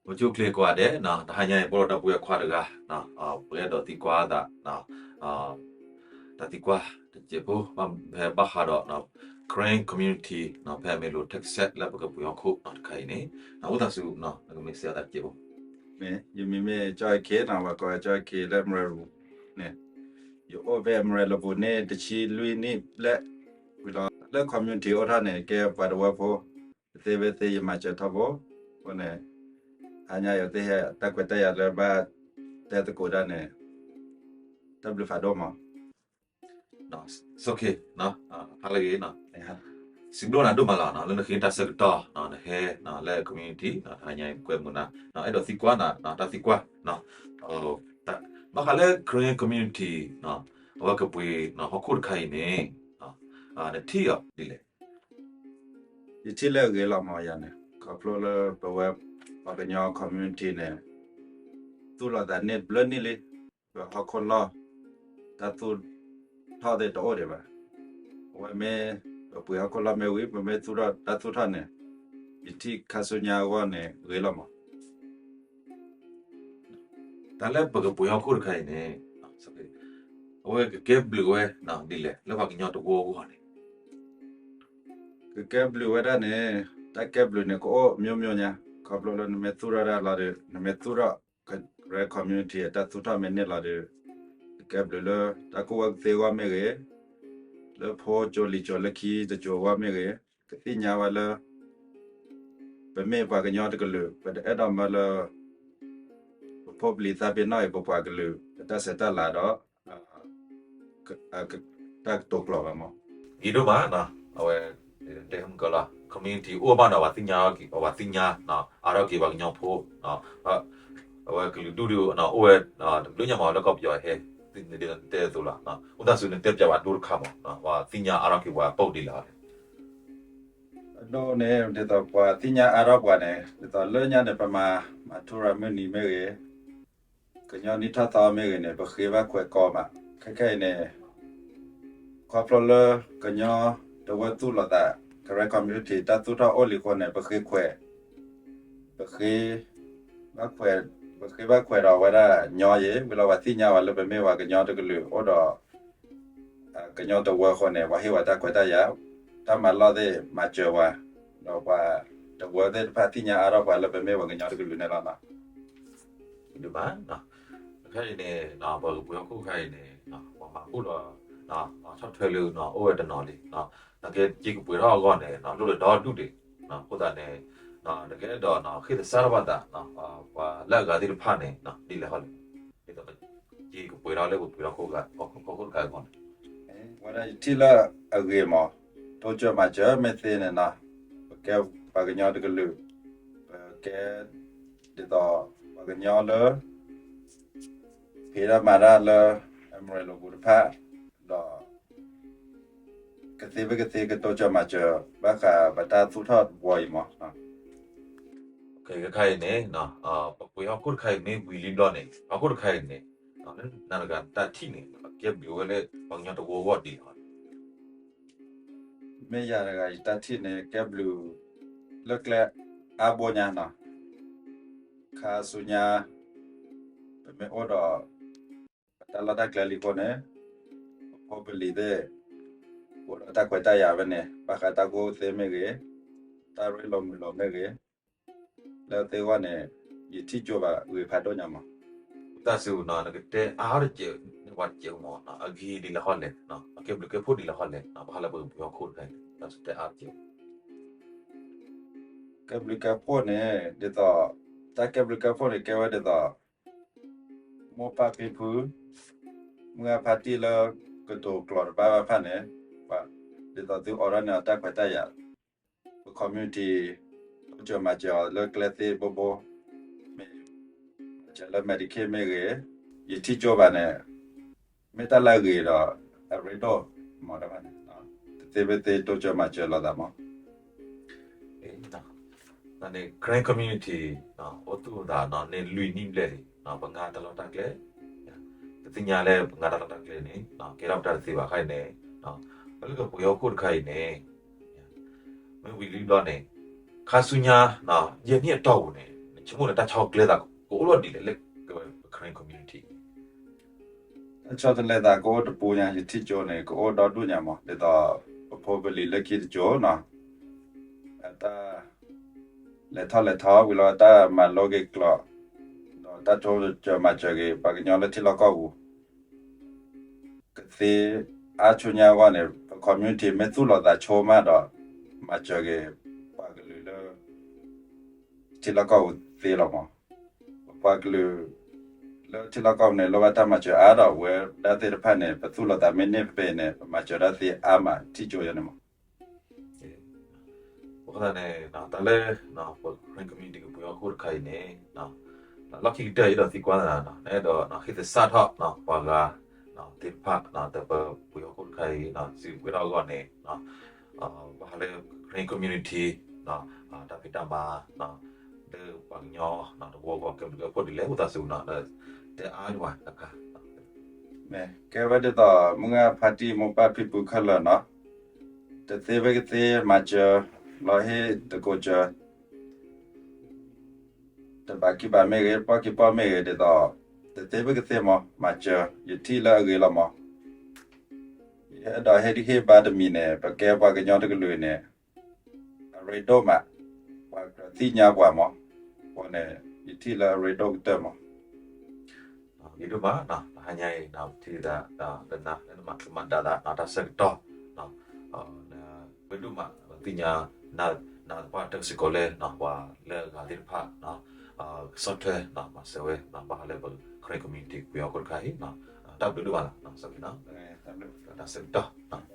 အိၣ်ဆူၣ်အိၣ်ချ့ကိးဂၤဒဲး, တဟါညါအံၤ ပအိၣ်ဒီးတၢ်ပုၢ်ဝဲၢ်ခွါတဂၤ, ပကအဲၣ်ဒိးသံကွၢ်သး တၢ်သံကွၢ်တစဲးဖိ ဖဲဘၣ်ဃးဒီး Karen community ဖဲအမဲလိၤ Texas လၢပကပှ့ၤဟီၣ်ခိၣ်တခါအံၤန့ၣ်, အိၣ်သးဆူ နကမ့ၢ်စံးအသးတစဲးဖိ. ယမံၤမ့ၢ် ကၠီအ့ခံ, ပှၤကိးဝဲ ကၠီအ့ခံ လၢအမဲရကၤန့ၣ်, ယအိၣ်ဖဲအမဲရကၤပူၤန့ၣ် တဆံလွံၢ်နံၣ်ဘျဲၣ်ဝံၤလီၤ. လၢ community အိၣ်ထီၣ်န့ၣ် ကဲပှၤတဝၢဖိ, တသ့ဖဲသ့ ယမၤစၢၤထီဘိ, အဃိန့ၣ် ဟါညါအံၤ သ့ၣ်ဟဲတၢ်ခွဲးတၢ်ယာ်လၢဘၣ်တဲသကိးတၢ်န့ၣ်, တၢ်ဘျုးဖးဒိၣ်မး. စခ့, ဟါလၢအဂ့ၤ, စံးဘျုးနၤဒိၣ်မးလီၤ လၢနဃ့တၢ်ဆၢကတီၢ် နဟဲလၢ community တဟါညါအံၤ ကွဲမုာ်နၤ, အဲၣ်ဒိးသံကွၢ်နၤ တၢ်သံကွၢ် ဘၣ်ဃးလၢ Karen community အဝဲကပှ့ၤဟီၣ်ခိၣ်တခါအံၤန့ၣ် နထံၣ်အီၤဒ်လဲၣ်. ယထံၣ်လၢအဂ့ၤလီၤမးယၤန့ၣ်, ခီဖျိလၢပဝဲ ပှၤကညီ community န့ၣ် သူၣ်လီၤသးန့ၢ်တဘျုးနံၣ်လံ, ပဟီၣ်ခိၣ်လီၢ် တၢ်သူၣ်ထီၣ်သ့ၣ်တအိၣ်ဒံးဘၣ်. အဝဲမ့ၢ် ပပှ့ၤဟီၣ်ခိၣ်လီၢ်မ့ၢ်ဝံၤ ပမ့ၢ်သူၣ်ထီၣ်တၢ်သူၣ်ထီၣ်န့ၣ်, ယထံၣ်ခါဆူညါအဂီၢ်န့ၣ် ဂ့ၤလီၤမး. တၢ်လၢပကပှ့ၤဟီၣ်ခိၣ်တခါအံၤန့ၣ် အဝဲကကဲဘျုးဝဲဒ်လဲၣ် လၢပှၤကညီတဝၢအဂီၢ်န့ၣ်. ကကဲဘျုးဝဲဒၣ်န့ၣ်, တၢ်ကဲဘျုးန့ၣ် ကအိၣ်မျိုးမျိုးညါ, ခီဖျိလၢနမ့ၢ်သူၣ်ထီၣ်တၢ်လီၤဒီး နမ့ၢ်သူၣ်ထီၣ် Karen community အတၢ်သူၣ်ထီၣ်မ့ၢ်န့ၢ်လီၤဒီး, ကကဲဘျုးလၢတၢ်ကူၣ်ဘၣ်ကူၣ်သ့အဂီၢ်မ့ၢ်ဂ့ၤ, လၢဖိကၠိလံာ်ကၠိလၢခံတကၠိအဂီၢ်မ့ၢ်ဂ့ၤ, ကသ့ၣ်ညါဝဲလၢ ပမ့ၢ်ပှၤကညီတကလုာ် ပတအဲၣ်ဒိးမၢလၢ ပဖိပလံၤသးပ့ၤနီၣ်အံၤ ပပှၤကလုာ် ပတၢ်ဆဲးတၢ်လၤဒီး တၢ်ကတိၤကျိာ်ဘၣ်မး. ဂ့ၤဒိၣ်မး, အဝဲ တဲမုၢ်ကီလီၤ community အိၣ်ဘၣ်ဒီး ပှၤသ့ၣ်ညါ, ပှၤသ့ၣ်ညါ အါထီၣ်က့ၤပှၤကညီဖိ, အဝဲကလုာ်ဒူၣ်ဒုးအိၣ်ဝဲ တဘျုးညါမးလၢကီၢ်ပယီၤဟဲ, နတဲသိးလီၤ, အိၣ်သးဆူနတဲပၠးဘၣ်ဒိၣ်တခါမး, ပှၤသ့ၣ်ညါအါထီၣ်က့ၤပှၤပိာ်ဒ်လဲၣ်. အဒိန့ၣ် ဒ်သိးပှၤသ့ၣ်ညါအါထီၣ်ပှၤန့ၣ် ဒ်သိးလၢညါန့ၣ် ပမၤ မၤထူရၤမုၢ်နံၤမ့ၢ်ဂ့ၤ, ကညီနံၣ်ထီၣ်သီမ့ၢ်ဂ့ၤန့ၣ် ပဃ့ဘၣ်ခွဲးကီမး. ခဲခဲအံၤန့ၣ် ခီဖျိလၢကညီတဝၢသူၣ်လီၤသး Karen community တၢ်သူၣ်ထီၣ်အိၣ်လံအဃိန့ၣ် ပဃ့ခွဲး, ပဃ့, ဘၣ်ခွဲး, ပဃ့ဘၣ်ခွဲးဒီးဝဲဒၣ်ညီယံၤ ဝံၤလီၤ ပှၤသ့ၣ်ညါဝဲလၢပမ့ၢ်ပှၤကညီတကလုာ်အိၣ်ဒီး ကညီတဝၢအဃိန့ၣ် ပှၤဟ့ၣ်ဝဲတၢ်ခွဲးတၢ်ယာ်, တၢ်မၤလီၢ်သ့ၣ်မၤစၢၤပှၤ, ဒီးပှၤတဝၢသ့ၣ်တဖၣ်သ့ၣ်ညါအါထီၣ်ပှၤလၢပမ့ၢ်ပှၤကညီတကလုာ်န့ၣ်လီၤ. ဒ်ဘၣ်, ခဲအံၤန့ၣ် ပကပှ့ၤဟီၣ်ခိၣ်ခါအံၤန့ၣ် ပှၤမၤဘူၣ်လီၤ ဆီၣ်ထွဲလၢအိၣ်ဝဲတနီၤလံ, နကဲက့ၤကပှ့ၤထီၣ်အဂီၢ်န့ၣ် လိၣ်လၢဒီဒူၣ်ဒံး, အဃိသတးန့ၣ် နကအဲၣ်ဒိးနဃ့သဆၣ်ထီၣ်ဘၣ်သး ပှၤလၢအဂၤသ့ၣ်တဖၣ်န့ၣ် ဒ်လဲၣ်ဃီလဲၣ်, ဒ်သိးက့ၤကပှ့ၤထီၣ်လၢပပှ့ၤဟီၣ်ခိၣ်တခါအဂီၢ်န့ၣ်. ဝဲဒၣ်ယထံၣ်လၢအဂ့ၤမး, တိစၢၤမၤစၢၤမ့ၢ်သ့န့ၣ်နီၤ, ပကဲပှၤကညီတကလုာ်, ပကဲ ဒ်သိးပှၤကညီလၢ ဖံးတၢ်မၤတၢ်လၢ အမဲရကၤပူၤတဖၣ်, ဒီး ကသ့ဖဲကသ့ကတိစၢၤမၤစၢၤ ဘၣ်ဃးပတၢ်သူၣ်ထီၣ်တဘျီအံၤမး. ခဲအံၤန့ၣ် ပပှ့ၤဟီၣ်ခိၣ်တခါအံၤမ့ၢ်ဝံၤလံဘျီန့ၣ် ဟီၣ်ခိၣ်တခါအံၤန့ၣ် နၤတဂၤတၢ်ထံၣ်န့ၣ် ကဲဘျုးဝဲလၢပှၤကညီတဝၢအဂီၢ်ဒ်လဲၣ်. မ့ၢ်ယၤတဂၤအံၤတၢ်ထံၣ်န့ၣ် ကဲဘျုးလၢကျဲအါဘိညါနီၤ, ခါဆူညါ ပမ့ၢ်အိၣ်ဒီး ပတၢ်လီၢ်တၢ်ကျဲလံအဃိန့ၣ် ပဖိပလံၤသ့ၣ် အိၣ်ဒီးတၢ်ခွဲးတၢ်ယာ်ဖဲန့ၣ် ဘၣ်ဃးတၢ်ကူၣ်သ့မ့ၢ်ဂ့ၤ, တၢ်ရ့လိာ်မုာ်လိာ်မ့ၢ်ဂ့ၤ, လၢသ့ၣ်ဂီၢ်န့ၣ် ယထံၣ်ကၠိဘၣ်ဂ့ၤဖးဒိၣ်ညါမး. တၢ်စူၤနီၤ နကတဲအါတကဲး နဝဲတကဲးမး အဂ့ၤဒ်လဲၣ်ဟီလဲၣ်, အကဲဘျုးကဲဖှိၣ်ဒ်လဲၣ်ဟီလဲၣ် ဘၣ်ဃးလၢပကပှ့ၤဟီၣ်ခိၣ်တခါအံၤ တၢ်စူၤတဲအါတကဲး. ကဲဘျုးကဲဖှိၣ်န့ၣ် ဒ်သိး တၢ်ကဲဘျုးကဲဖှိၣ်န့ၣ် ကဲဝဲဒ်သိး မိၢ်ပၢ်ဖံဖု မုၢ်ဂၢ်ဖါတံၢ်လၢကတိၤကျိာ်တဘၣ်ဘၣ်တဖၣ်န့ၣ် ဒ်သိးသုအိးထီၣ်န့ၢ်အီၤတၢ်ခွဲးတၢ်ယာ်, ပ community တိစၢၤမၤစၢၤအီၤလၢကျဲသ့ဘိဘိ မ့ၢ် မၤစၢၤလၢ Medicaid မ့ၢ်ဂ့ၤ, ယထံၣ်ကၠိဘၣ်န့ၣ် မ့ၢ်တၢ်လၢအဂ့ၤဒီး အရ့ဒိၣ်မးတဖၣ်န့ၣ် တသ့ဖဲသ့တိစၢၤမၤစၢၤလိာ်သးမး. န့ၣ် Karen community အိၣ်သူၣ်အသးန့ၣ် လွံၢ်နံၣ်ဘျဲၣ်လံ, ပငါတၢ်လီၢ်တၢ်ကျဲ, ပသ့ၣ်ညါလၢပငါတၢ်လီၢ်တၢ်ကျဲန့ၣ် ကဲထီၣ်ပတၢ်တသ့ဘၣ်ခါအံၤန့ၣ်, ပလၢကပှ့ၤဟီၣ်ခိၣ်တခါအံၤန့ၣ် မ့ၢ်ဝံၤလံဘျီန့ၣ် ခါဆူညါ ယဲၢ်နံၣ်အတီၢ်ပူၤန့ၣ် ဆိကမိၣ်န့ၣ် တၢ်ဆီတလဲသးကအိၣ်လီၤဒ်လဲၣ်လၢ Karen community တၢ်ဆီတလဲသးကအိၣ်တပူၤညါ ယထံၣ်ကၠိန့ၣ် ကအိၣ်ဒီဒူၣ်ညါမး ဒ်သိး ပဖိပလံၤလၢခံတကၠိနီၤ အတၢ် လဲၤထီၣ်လဲၤထီဝံၤလီၤ တၢ်မၤလိက့ၤကျိာ် ဒီးတၢ်ဆိကမိၣ်မၤစၢၤက့ၤ ပှၤကညီလၢထံလီၢ်ကီၢ်ပူၤ ကသ့အါဆိညါအဂီၢ်န့ၣ် ပ community မ့ၢ်သူၣ်လီၤသးဆိမးဒီး မၤစၢၤက့ၤ ပှၤကလုာ်လၢ ထံလီၢ်ကီၢ်ပူၤသ့လီၤမး. ပပှၤကလုာ် လၢထံလီၢ်ကီၢ်ပူၤန့ၣ် လိၣ်ဘၣ်တၢ်မၤစၢၤအါဒီး ပဝဲဒၣ်သ့ၣ်တဖၣ်န့ၣ် ပသူၣ်လီၤသးမ့ၢ်န့ၢ်ဖဲန့ၣ် ပမၤစၢၤဒၣ်သ့အါမး ထံၣ်ကၠိယဲန့ၣ်မး. အဃိသတးန့ၣ် တၢ်လၢ ပ Karen community ကပှ့ၤဟီၣ်ခိၣ်တခါအံၤန့ၣ် လီၢ်ခံကတၢၢ် ယအဲၣ်ဒိးသံကွၢ်သး နအဲၣ်ဒိးဟ့ၣ်သဆၣ်ထီၣ် ပှၤဂၤသ့ၣ်တဖၣ် ဒီးပပှ့ၤဟီၣ်ခိၣ်တခါအံၤ စံးဝဲဒၣ်အဂီၢ်န့ၣ် ဘၣ်ဃးလၢ Karen community တၢ်ဖံးတၢ်မၤ လၢပှၤကညီတဝၢအဂီၢ် ကဲဘျုးကဲဖှိၣ်ဒ်လဲၣ် အိၣ်သးစူၤနီၤ တဲအါဒံးဘၣ်တခါ ကဲဝဲဒ်သိး မုၢ်ဂၢ်ဖါတံၢ်မိၢ်ပၢ်ဖံဖုခဲလၢာ်နီၤ တသ့ဖဲကသ့မၤစၢၤ လီၤဟ့ၣ်တကိးစၢၤ တဘးခံဘးမ့ၢ်ဂ့ၤ ပီၢ်ခံပီၢ်မ့ၢ်ဂ့ၤ ဒ်သိး တသ့ဖဲကသ့မး မၤစၢၤ ယထံၣ်လၢအဂ့ၤလီၤမး. ယအဲၣ်ဒိးဟ့ၣ်ဂံၢ်ဟ့ၣ်ဘါတမံၤန့ၣ် ပကဲပှၤကညီတကလုာ်န့ၣ် အရ့ဒိၣ်မး ပှၤကြၢးသ့ၣ်ညါပှၤမး အဃိန့ၣ် ယထံၣ်လၢအရ့ဒိၣ်ကတၢၢ်မး ဂ့ၤဒိၣ်မး တဟါညါအံၤ ပထံၣ်သး လၢနမၤချုးမၤဒါသး တၢ်ဆၢကတီၢ် ဂ့ၤဒိၣ်မး ပသ့ၣ်ညါ နသပှၢ်တၢၢ်စ့ၢ်ကီးလၢ ပှၤလၢအဂၤသ့ၣ်တဖၣ် ကဆီၣ်ထွဲ မၤစၢၤဝဲ ဘၣ်ဃးလၢပ Karen community ပှ့ၤဟီၣ်ခိၣ်တခါအံၤ တၢ်ဘျုးဒိၣ်မးလီၤ တၢ်ဆၢကတီၢ်